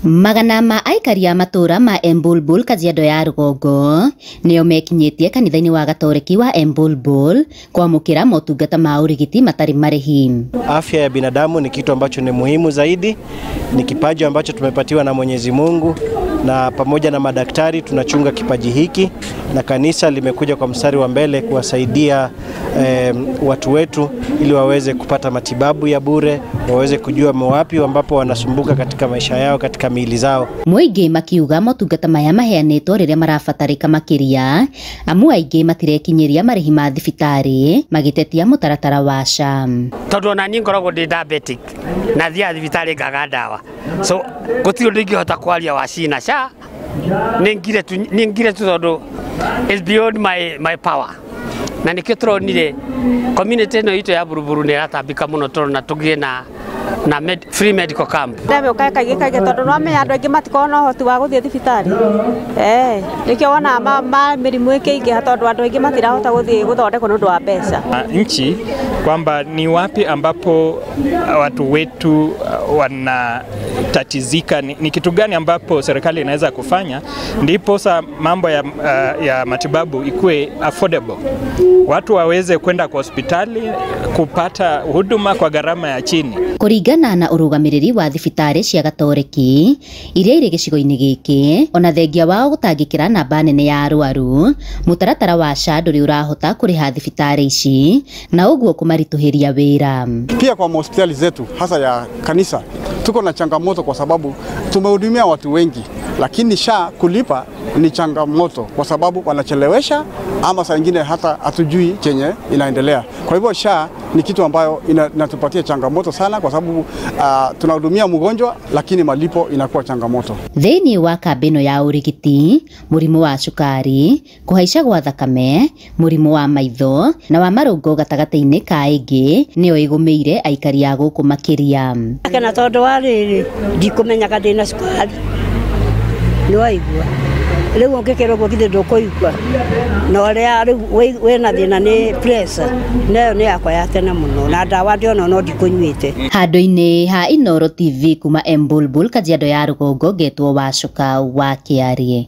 Magana ma aikari a matũra ma Embulbul Kajiado ya rũgongo nĩo mekinyĩtie kanitha-inĩ wa Gatoreki wa Embulbul kwamũkĩra motungata ma ũrigiti matarĩ marĩhi. Afya ya binadamu ni kitu ambacho ni muhimu zaidi, ni kipaji ambacho tumepatiwa na Mwenyezi Mungu, na pamoja na madaktari tunachunga kipaji hiki, na kanisa limekuja kwa mstari wa mbele kuwasaidia watu wetu ili waweze kupata matibabu ya bure, waweze kujua wapi ambapo wanasumbuka katika maisha yao, katika miili zao. Mũingĩ makiuga motungata maya maheanĩtwo rĩrĩa marabatarĩka makĩria, amu aingĩ matirekinyĩria marĩhi ma thibitarĩ magĩtetia mũtaratara wa SHA. Tondũ ona niĩ ngoragwo ndĩ diabetic na thiaga thibitarĩ ngaga ndawa, so gũtirĩ ũndũ ingĩhota kwaria wa cina SHA, nĩ ngire tu tondũ it's beyond my power. Na nikio turonire community ĩno itũ ya Buruburu nĩ ĩratambĩka mũno tũrona tũgĩe na free medical camp. Ndamĩũkaga kaingĩ kaingĩ tondũ nĩwamenya andũ aingĩ matikoragwo na ũhoti wa gũthiĩ thibitarĩ. Nĩkĩo wonaga mĩrimũ ĩkĩingĩha tondũ andũ aingĩ matirahota gũthiĩ gũthondekwo nĩ ũndũ wa mbeca. Nchi kwamba ni wapi ambapo watu wetu wanatatizika, ni kitu gani ambapo serikali inaweza kufanya ndipo sa mambo ya matibabu ikue affordable, watu waweze kwenda kwa hospitali kupata huduma kwa gharama ya chini. Kũringana na ũrũgamĩrĩri wa thibitarĩ cia Gatoreki iria irĩ gĩcigo-inĩ gĩkĩ, ona thengia wao gũtangĩkĩra namba nene ya arwaru, mũtaratara wa SHA ndũrĩ ũrahota kũrĩha thibitarĩ ici na ũguo kũmaritũhĩria wĩra. Pia kwa hospitali zetu hasa ya kanisa tuko na changamoto kwa sababu tumehudumia watu wengi, lakini SHA kulipa ni changamoto kwa sababu wanachelewesha ama saa nyingine hata hatujui chenye inaendelea. Kwa hivyo SHA ni kitu ambayo inatupatia changamoto sana kwa sababu tunahudumia mgonjwa lakini malipo inakuwa changamoto. Thĩinĩ wa kambĩ ĩno ya ũrigiti, mũrimũ wa cukari, kũhaica gwa thakame, mũrimũ wa maitho na wa marũngo gatagatĩ-inĩ ka ĩngĩ nĩyo ĩgũmĩire aikari a gũkũ makĩria. Kana tondũ wa rĩrĩ ndikũmenyaga ndĩna cukari, nĩwaigua rĩu ũngĩkĩrwo ũguo githĩ ndũkũigua, na ũrĩa rĩu wĩna thĩna nĩ pressure, nayo nĩ yakwa ya tene mũno na ndawa ndĩona no ndikũnyuĩte. Handũ-inĩ ha Inooro TV kuma Embulbul Kajiado ya rũgongo ngetwo Wacuka wa Kĩarie.